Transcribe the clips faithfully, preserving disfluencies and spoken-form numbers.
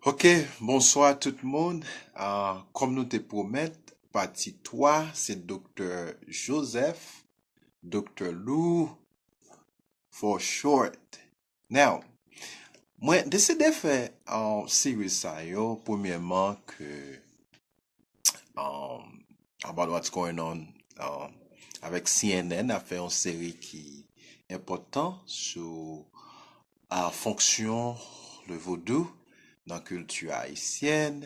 Ok, bonswa tout moun. Ah, kòm nou te pwomèt, pati twa, se Doktè Joseph, Doktè Lou, for short. Now, mwen deside fè, ah, seri sa yo, premyèman, ke, um, about what's going on, um, avèk C N N, ap fè yon seri ki enpòtan sou, ah, fonksyon le vodou nan kilti ayisyèn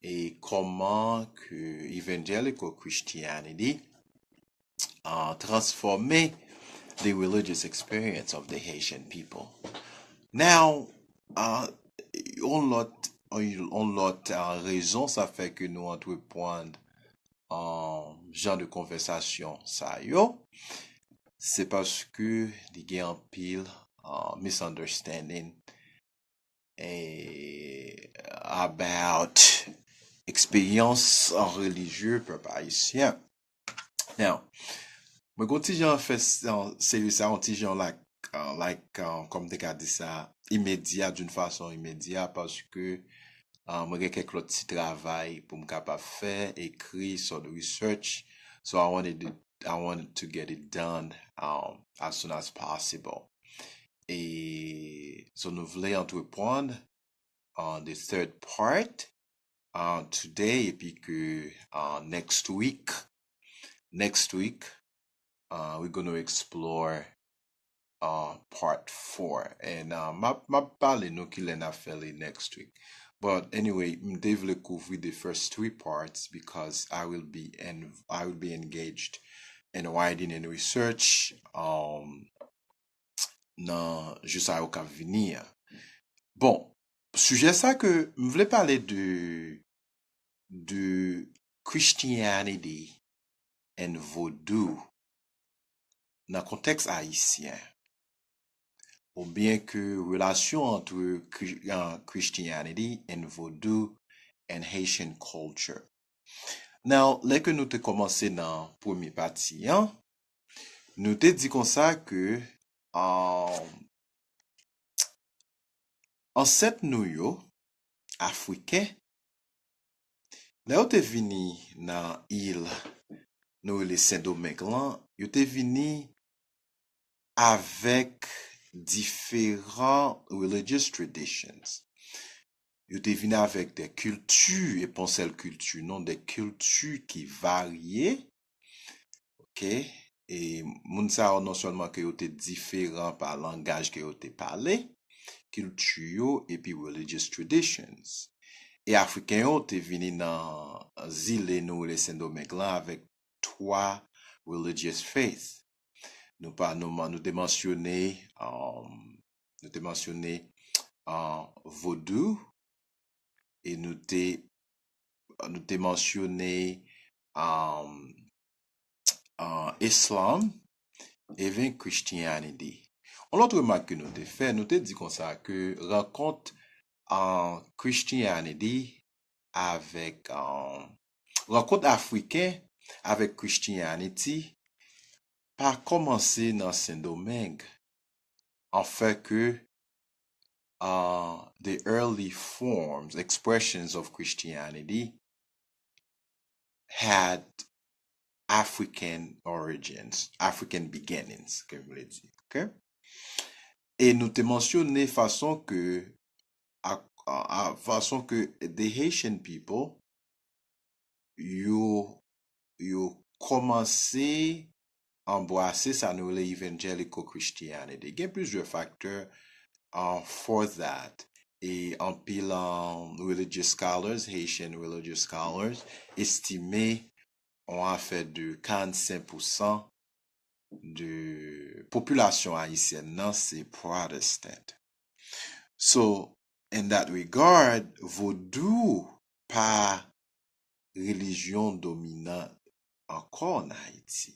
e kòman ke evangelical Christianity, ah, transfòme the religious experience of the Haitian people. Now, ah, yon lòt, yon lòt, ah, rezon sa fè ke nou antreprann, ah, jan de konvèsasyon sa yo, se paske li gen anpil, ah, misunderstanding eh, about eksperyans relijye pèp ayisyen. Now, mwen gon ti jan fè s-, an, seri sa, yon ti jan like, uh, like, uh, kòm te ka di sa, imedya, d'une façon immédiate, paske, uh, mwen gen kèk lòt ti travay pou m kapab fè, ekri, sort research. So I wanted to, I wanted to get it done, um, as soon as possible. E so nou vle antreprann, uh, the third part, uh, today, epi ke, uh, next week, next week, uh, we're gonna explore, uh, part four. And, uh, m ap, m ap pale nou kilè n ap fè li next week. But anyway, m te vle kouvri the first three parts because I will be en-, I will be engaged in writing and research, um, nan jou sa yo k ap vini an. Bon, sijè sa ke m vle pale de, de Christianity and Vodou nan kontèks ayisyen, oubyen ke relasyon ant Chri-, uh, Christianity and Vodou and Haitian culture. Now, lè ke nou te kòmanse nan premye pati an, nou te di konsa ke, um, ansèt nou yo, Afriken, lè yo te vini nan il nou rele Sendomeng lan, yo te vini avèk diferan religious traditions. Yo te vini avèk de kilti, e pa yon sèl kilti, non, de kilti ki varye. Ok? E moun sa yo, non sèlman ke yo te diferan pa langaj ke yo te pale, kilti yo, epi religious traditions. E Afriken yo te vini nan zile nou rele Sendomeng lan avèk twa religious faith. Nou pa, nou, man-, nou te mansyone, um, nou te mansyone, uh, Vodou, e nou te, nou te mansyone, um, uh, Islam, even Christianity. Yon lòt remak ke nou te fè, nou te di konsa ke rankont, uh, Christianity avèk, uh, rankont Afriken avèk Christianity pa kòmanse nan Sendomeng. An fè ke, uh, the early forms, expressions of Christianity had African origins, African beginnings, ke m vle di. Ok? E nou te mansyone fason ke, a, a, a, fason ke the Haitian people, yo, yo kòmanse anbrase sa nou rele evangelical Christianity. Gen plizyè faktè, uh, for that. E anpil, um, religious scholars, Haitian religious scholars, estime yon afè de karannsenk pousan de popilasyon ayisyèn nan se Protestant. So, in that regard, Vodou pa relijyon dominan ankò an Ayiti.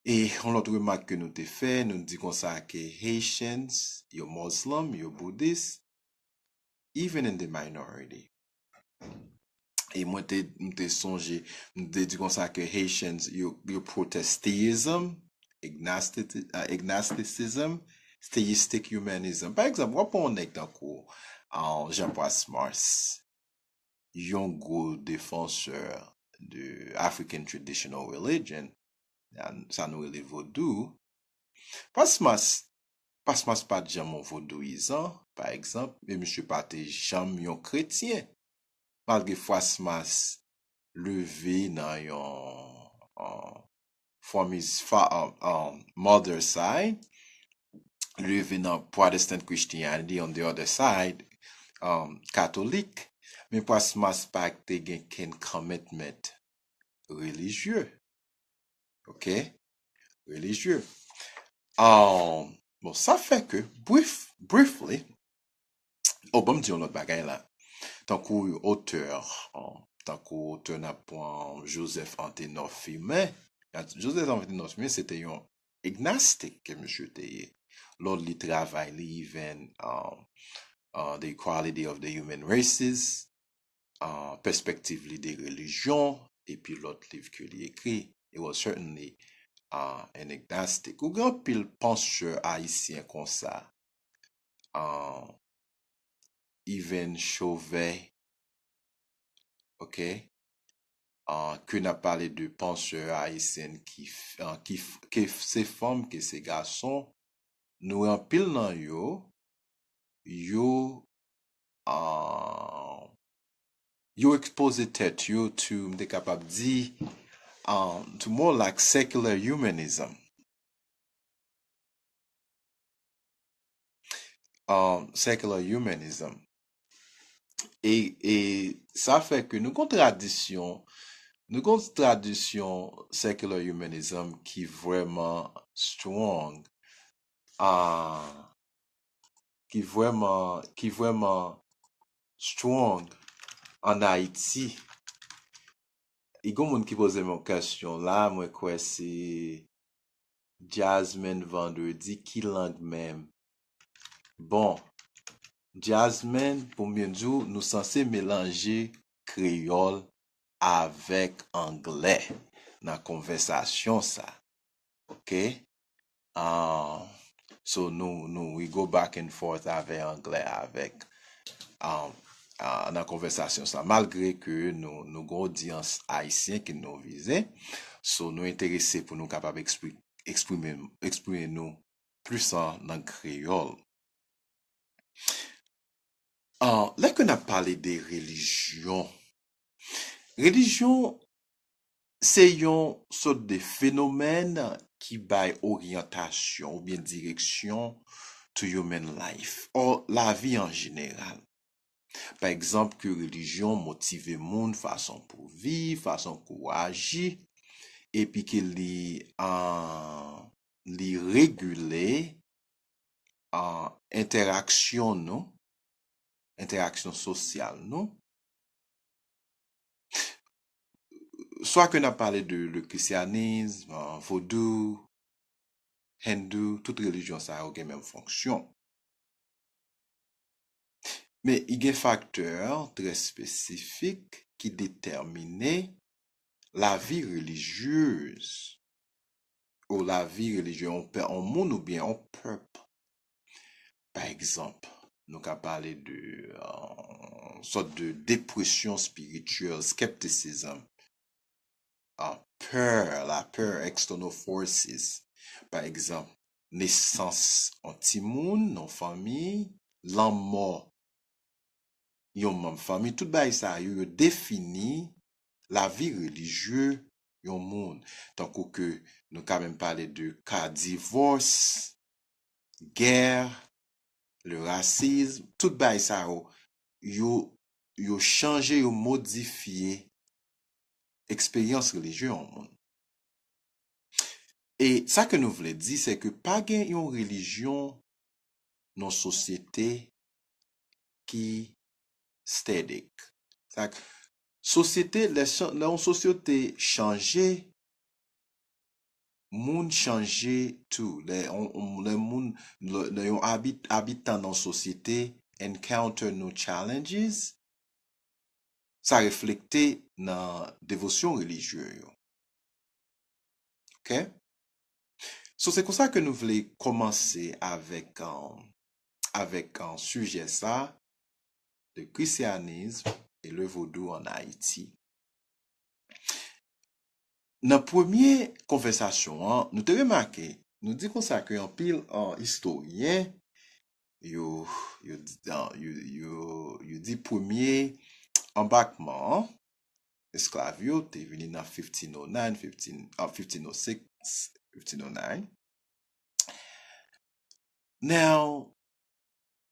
E yon lòt remak ke nou te fè, nou di konsa ke Haitians, yo Muslim, yo Buddhist, even in the minority. E mwen te, m te sonje, m te di konsa ke Haitians, yo, yo Protestantism, agnostic-, uh, agnosticism, theistic humanism. Pa egzanp, w ap pran yon nèg tankou, ah, Jean Pasmas, yon gwo defansè de African traditional religion, sa nou rele vodou. Pasmas, Pasmas pa t janm yon vodouyizan, pa egzanp, e misye pa te janm yon kretyen. Malgre Pasmas leve nan yon, um, from his fa, um, um, mother side, leve nan Protestant Christianity on the other side, um, Katolik, men Pasmas pa te gen kenn commitment relijye. Ok? Relijye. Um, bon, sa fè ke, brief, briefly, oh, ban m di yon lòt bagay la. Tankou otè, um, tankou otè n ap pran Joseph Anténor Firmin. Joseph Anténor Firmin, se te yon agnostic ke misye te ye. Lòt li travay li, even, um, uh, The Equality of the Human Races, uh, pèspektiv li de relijyon, epi lòt liv ke li ekri. He was certainly, uh, an agnostic. Ou gen anpil pansè ayisyen konsa. Uh, even Chauvet, ok? Uh, ke n ap pale de pansè ayisyen ki, uh, ki, ke se fanm, ke se gason, nou wè anpil nan yo, yo, uh, yo ekspoze tèt yo to, m te kapab di, um, to more like secular humanism. Um, secular humanism. E, e sa fè ke nou gon tradisyon, nou gon tradisyon secular humanism ki vrèman strong, ah, ki vrèman, ki vrèman strong an Ayiti. E gon moun ki poze m yon kèsyon la, mwen kwè se Jasmine Vendredi, ki lang menm? Bon, Jasmine, pou m byen di w, nou sanse melanje kreyòl avèk anglè nan konvèsasyon sa. Ok? Ah, so nou, nou, we go back and forth avè anglè avèk, ah, ah, nan konvèsasyon sa. Malgre ke nou, nou gen odyans ayisyen ke nou vize, so nou enterese pou nou kapab ekspri-, eksprime, eksprime nou plis an lang kreyòl. Ah, lè ke n ap pale de relijyon, relijyon se yon sòt de fenomèn ki bay oryantasyon oubyen direksyon to human life, or lavi an jeneral. Pa egzanp, ke relijyon motive moun fason pou viv, fason pou aji, epi ke li, ah, li regile, ah, entèraksyon nou, entèraksyon sosyal nou. Swa ke n ap pale de le christianisme, ah, vodou, hindou, tout relijyon sa yo gen menm fonksyon. Men, i gen faktè trè espesifik ki detèmine lavi relijyez ou lavi relijye yon pè, yon moun oubyen yon pèp. Pa egzanp, nou ka pale de, euh, sòt de depresyon espirityèl, skepticism, ah, pè, lapè, external forces. Pa egzanp, nesans yon timoun nan fanmi, lanmò yon manm fanmi, tout bagay sa yo, yo defini lavi relijye yon moun. Tankou ke nou ka menm pale de ka divòs, gè, le racisme, tout bagay sa yo, yo, yo chanje, yo modifye eksperyans relijye yon moun. E sa ke nou vle di, se ke pa gen yon relijyon nan sosyete ki static. Sa k-, sosyete, lè chan-, lè yon sosyete chanje, moun chanje tou. Lè on, on, lè moun, lè, lè yon abit-, abitan nan sosyete encounter new challenges, sa reflekte nan devosyon relijye yo. Ok? So, se konsa ke nou vle kòmanse avèk, um, avèk, um, sijè sa, le christianisme et le vaudou en Haïti. Nan premye konvèsasyon an, nou te remake, nou di konsa ke anpil, uh, istoryen, yo, yo di, uh, yo, yo, yo di premye anbakman an, esklav yo te vini nan fifteen oh nine, fifteen, uh, fifteen oh six, fifteen oh nine. Now,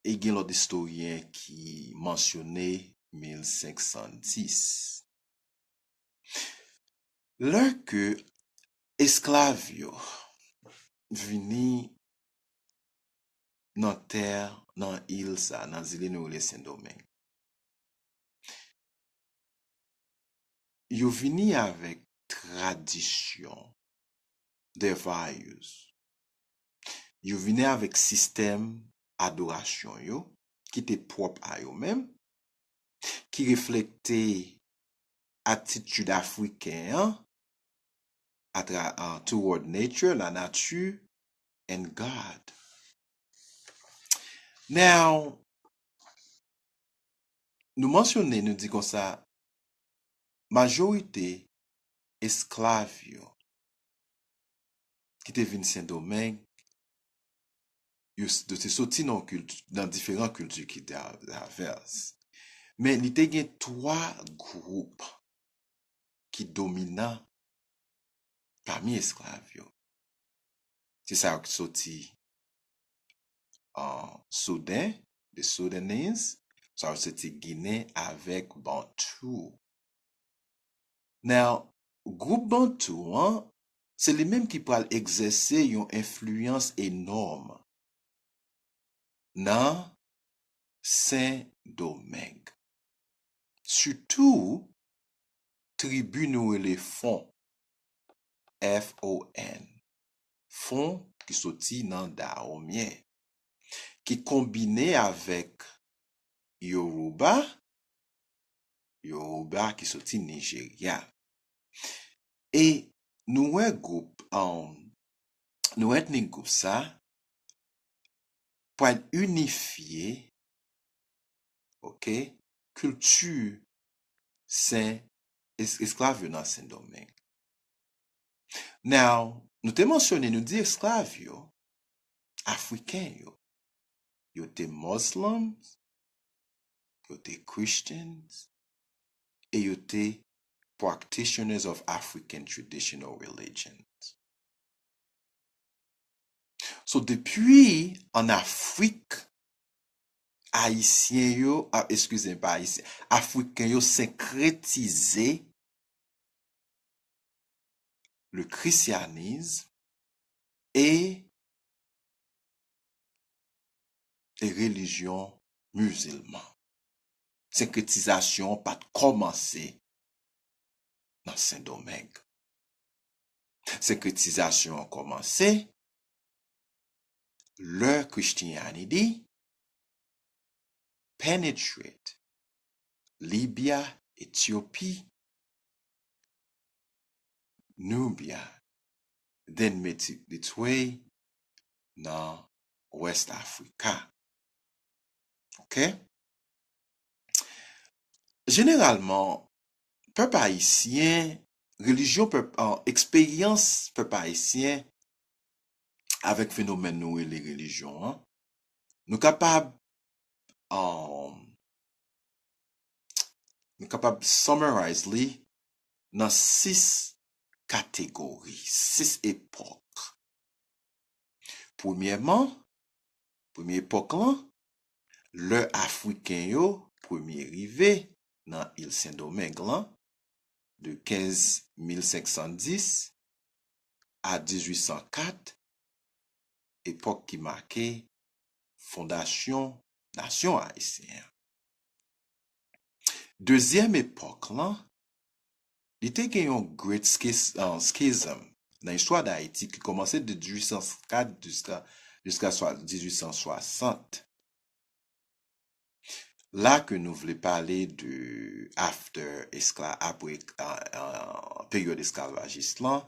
e gen lòt istoryen ki mansyone mil senk san dis. Lè ke esklav yo vini nan tè, nan il sa, nan zile nou rele Sendomeng, yo vini avèk tradisyon, their values. Yo vini avèk sistèm adorasyon yo, ki te pwòp a yo menm, ki reflekte atitid afriken an atra-, uh, toward nature, la nature, and God. Now, nou mansyone, nou di konsa, majorite esklav yo ki te vin Sendomeng, yo s-, yo te soti nan kilti, nan diferan kilti ki te a-, avè s. Men li te gen twa gwoup ki dominan pami esklav yo. Se sa yo ki soti, uh, Souden, the Sudanese, sa yo soti Ginen avèk Bantou. Now, gwoup Bantou an, se li menm ki pral egzèse yon enfliyans enòm nan Sendomeng. Sitou, tribi nou rele Fon, F O N, Fon ki soti nan Dawomyen, ki konbine avèk Yoruba, Yoruba ki soti Nijerya. E nou wè gwoup, um, nou wè etnik gwoup sa pral inifye, oke, kilti Sen, es-, esklav yo nan Sendomeng. Now, nou te mansyone, nou di esklav yo, Afriken yo, yo te Muslims, yo te Christians, e yo te practitioners of African traditional religions. So, depi an Afrik, Ayisyen yo, a, eskize m, pa Ayisyen, Afriken yo senkretize le christianisme e, e relijyon mizilman. Senkretizasyon an pa t kòmanse nan Sendomeng. Senkretizasyon an kòmanse lè Christianity penetrate Libya, Ethiopie, Nubia, then make its way nan West Africa. Oke? Jeneralman, pèp ayisyen, relijyon pèp, an, eksperyans pèp ayisyen avèk fenomèn nou rele relijyon an, nou kapab, um, nou kapab summarize li nan sis kategori, sis epòk. Premyèman, premye epòk lan, lè Afriken yo premye rive nan il Sendomeng lan, de kenz, mil senk san dis a dizuit san kat, epòk ki make fondasyon nasyon ayisyen an. Dezyèm epòk lan, li te gen yon great schis-, uh, schism nan istwa Dayiti ki kòmanse de dizuit san kat jiska, jiska swa-, dizuit san swasant. La ke nou vle pale de after eskla-, apre, uh, uh, peryòd esklavajis lan,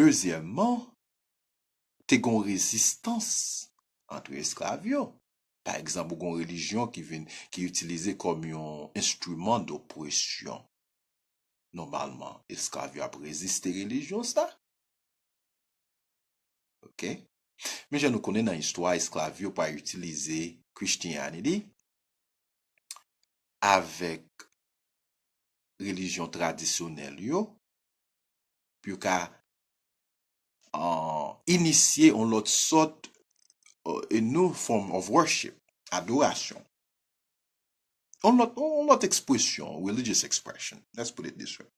Dezyèmman, te gen yon rezistans antre esklav yo. Pa egzanp, ou gen yon relijyon ki vin, ki itilize kòm yon enstriman dopresyon. Nòmalman, esklav yo ap reziste relijyon sa. Ok? Men jan nou konnen nan istwa, esklav yo pa itilize Christianity avèk relijyon tradisyonèl yo pou yo ka uh, inisye yon lòt sòt, uh, a new form of worship, adorasyon. yon lòt, yon lòt ekspresyon, religious expression. Let's put it this way.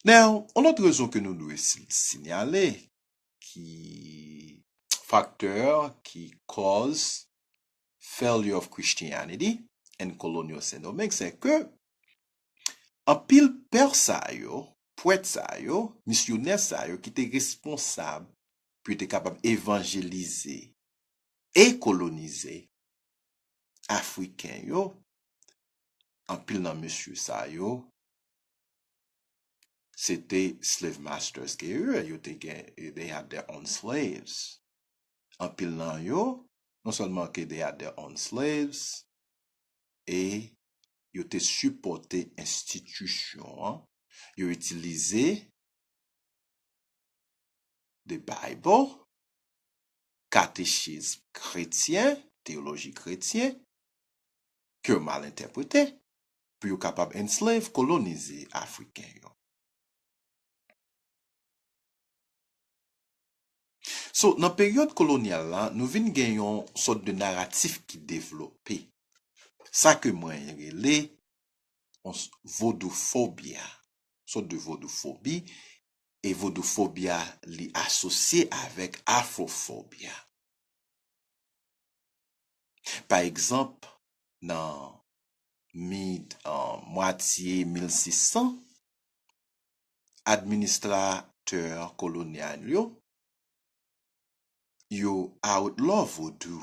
Now, yon lòt rezon ke nou dwe si-, sinyale, ki faktè ki cause failure of Christianity and colonial Saint Domingue, se ke anpil pè sa yo, pwèt sa yo, misyonè sa yo ki te responsab pou yo te kapab evanjelize e kolonize Afriken yo, anpil nan mesye sa yo, se te slave masters ke yo, yo te gen, they had their own slaves. Anpil nan yo, non sèlman ke they had their own slaves, e yo te sipòte enstitisyon an, yo itilize the Bible, katechism kretyen, teyoloji kretyen, ke yo mal entèprete, pou yo kapab enslave, kolonize Afriken yo. So, nan peryòd kolonyal la, nou vin gen yon sòt de naratif ki devlope. Sa ke mwen rele yon s-, vodoufobia, sòt de vodoufobi, e vodoufobia li asosye avèk afrofobia. Pa egzanp, nan mid, an mwatye mil sis san, administratè kolonyal yo, yo outlaw vodou.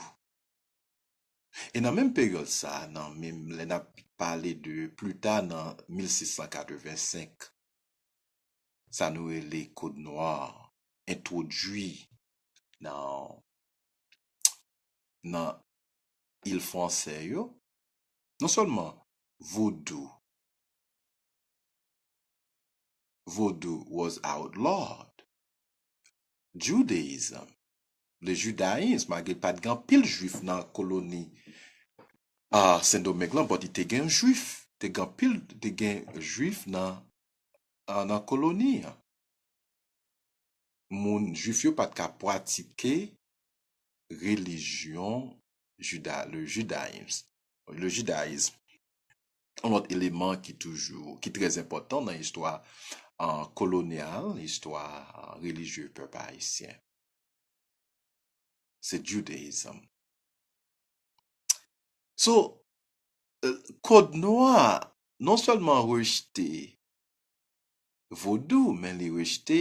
E nan menm peryòd sa, nan menm lè n ap pale de pli ta nan mil sis san katreven senk, sa nou rele Kòd Nwa entwodui nan, nan il fransè yo, non sèlman vodou, vodou was outlawed, Judaism, le judaïsme, malgre pa t gen anpil jwif nan koloni a Sendomeng lan, but te gen jwif, te gen anpil, te gen jwif nan, a, nan koloni an. Moun jwif yo pa t ka pratike relijyon juda, le judaïsme, le judaïsme. Yon lòt eleman ki toujou, ki trè enpòtan nan istwa, a, kolonyal, istwa, a, relijye pèp ayisyen. Se Judaism. So, euh, Kòd Nwa non sèlman rejte vodou, men li rejte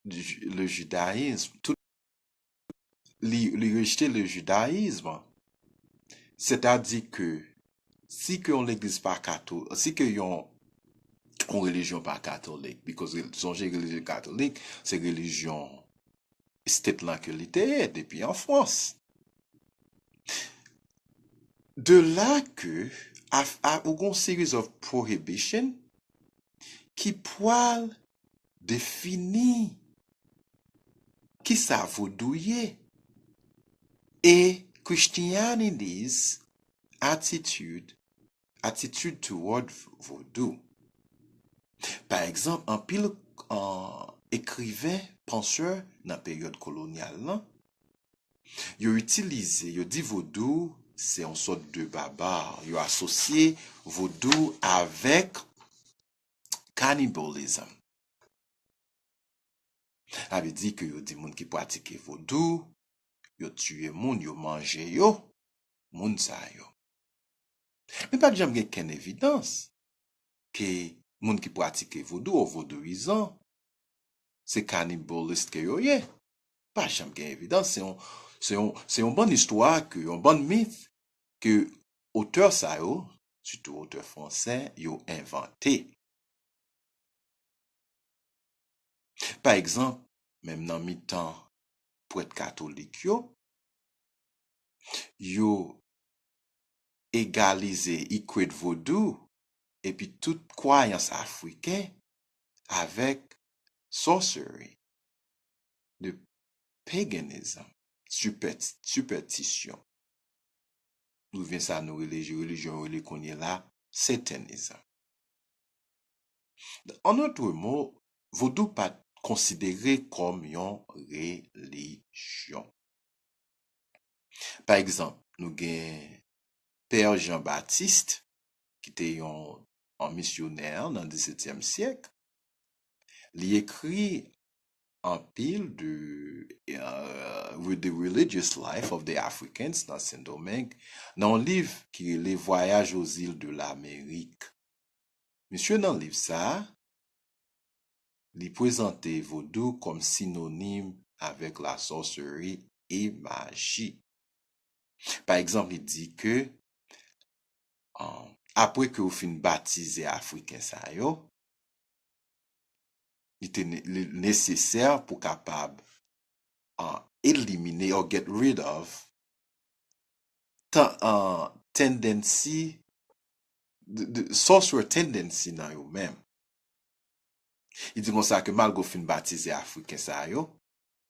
ju-, le judaïsme. Tout, li, li rejte le judaïsme. Sètadi ke si ke yon legliz pa kato-, si ke yon, yon relijyon pa katolik, because re-, sonje relijyon katolik, se relijyon state lan ke li te ye depi an Frans. De la ke af-, a, ou gon series of prohibition ki pral defini kisa vodou ye e Christianity's attitude, attitude toward vodou. Pa egzanp, anpil, an, ekriven, pansè nan peryòd kolonyal lan, yo itilize, yo di vodou se yon sòt de baba. Yo asosye vodou avèk cannibalism. Sa vle di ke yo di moun ki pratike vodou, yo tiye moun, yo manje yo, moun sa yo. Men pa t janm gen kenn evidans ke moun ki pratike vodou ou vodouyizan, se cannibalistes ke yo ye. Pa janm gen evidans, se yon, se yon, se yon bann istwa ke, yon bann mit ke otè sa yo, sitou otè fransè, yo envante. Pa egzanp, menm nan mitan prèt katolik yo, yo egalize, equate vodou epi tout kwayans afriken avèk sorcery, de paganism, sipèt-, sipètisyon. Oubyen sa nou rele, relijyon yo rele kounye la, satanism. An dòt mo, vodou pa t konsidere kòm yon relijyon. Pa egzanp, nou gen Pè Jean Baptiste, ki te yon, yon misyonè nan disetyèm syèk, li ekri anpil de, euh, with the religious life of the Africans nan Sendomeng, nan yon liv ki rele Voyage aux îles de l'Amérique. Misye nan liv sa a, li prezante vodou kòm sinonim avèk la sorcellerie e maji. Pa egzanp, li di ke, um, apre ke ou fin batize Afriken sa yo, li te ne-, li nesesè pou kapab, uh, elimine or get rid of tan-, uh, tendency, the, the sorcerer tendency nan yo menm. Li di konsa ke malgre w fin batize Afriken sa yo,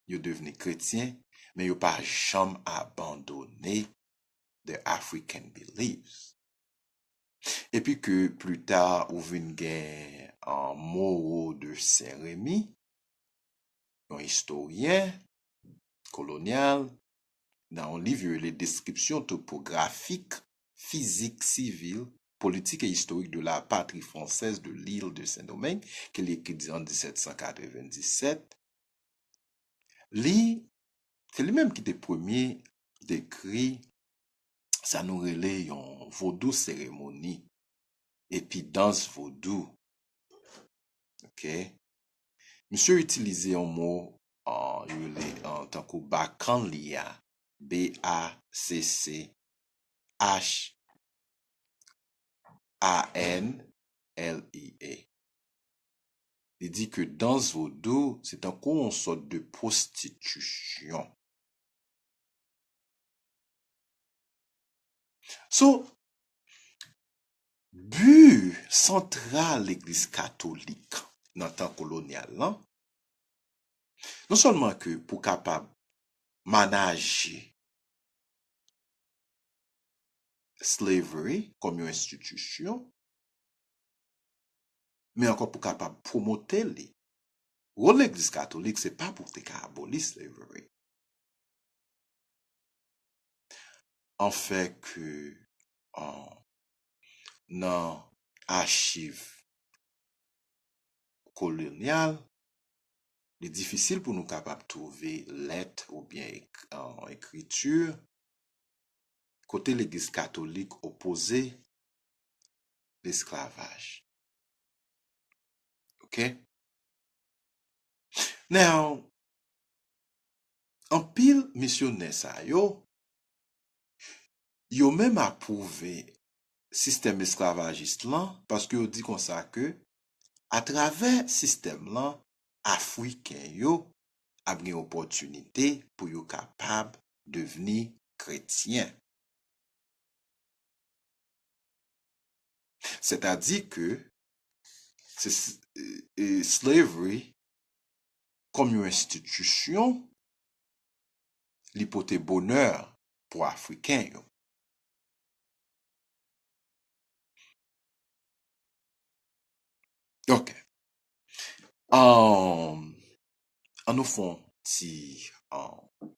yo devni kretyen, men yo pa janm abandone their African beliefs. Epi ke pli ta, ou vin gen, uh, Moreau de Saint-Rémy, yon istoryen kolonyal, nan yon liv yo rele Description topographique, physique civile, politique et historique de la patrie française de l'île de Saint-Domingue, ke li ekri an disèt san katrevenndisèt. Li, se li menm ki te premye dekri sa nou rele yon vodou seremoni, epi dans vodou. Ok? Misye itilize yon mo, uh, yo rele, uh, tankou Baccanlea, B A C C H A N L E A. Li di ke dans vodou, se tankou yon sòt de pwostitisyon. So, bi santral Legliz Katolik nan tan kolonyal lan, non sèlman ke pou kapab manaje slavery kòm yon enstitisyon, men ankò pou kapab pwomote li. Wòl Legliz Katolik, se pa pou te ka aboli slavery. An fè ke, an, nan achiv kolonyal, li difisil pou nou kapab twouve lèt oubyen ek-, an, ekriti kote Legliz Katolik opoze lesklavaj. Ok? Now, anpil misyonè sa yo, yo menm apwouve sistèm esklavajis lan, paske yo di konsa ke atravè sistèm lan, Afriken yo ap gen opòtinite pou yo kapab devni kretyen. Sètadi ke se s-, e, e, slavery kòm yon enstitisyon, li pote bonè pou Afriken yo. Ok. Um, an nou fè yon ti, um,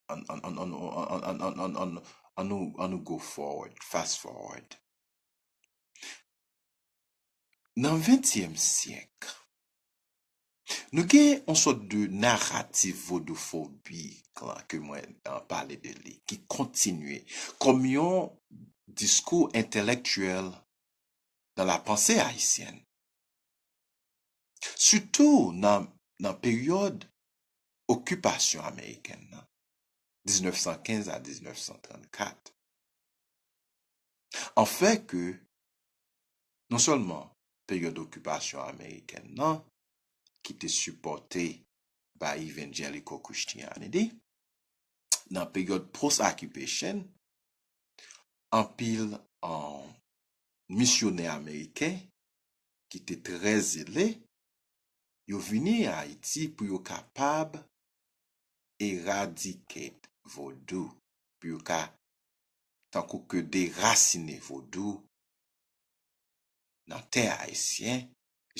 an, an, an, an, an, an, an, an, an, an, an nou, an nou go forward, fast forward. Nan ventyèm syèk, nou gen yon sòt de naratif vodoufobik la ke mwen, uh, pale de li, ki kontinye kòm yon diskou entèlektyèl dans la pensée haïtienne. Sitou nan, nan peryòd okipasyon amerikèn nan, diznèf san kenz a diznèf san trannkat. An fè ke, non sèlman peryòd okipasyon amerikèn nan, ki te sipòte by Evangelical Christianity, nan peryòd post-occupation, anpil, um, misyonè ameriken ki te trè zele, yo vini Ayiti pou yo kapab eradicate vodou, pou yo ka, tankou ke derasine vodou nan tè ayisyen,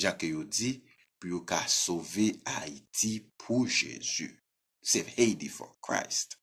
jan ke yo di, pou yo ka sove Ayiti pou Jezi. Save Haiti for Christ.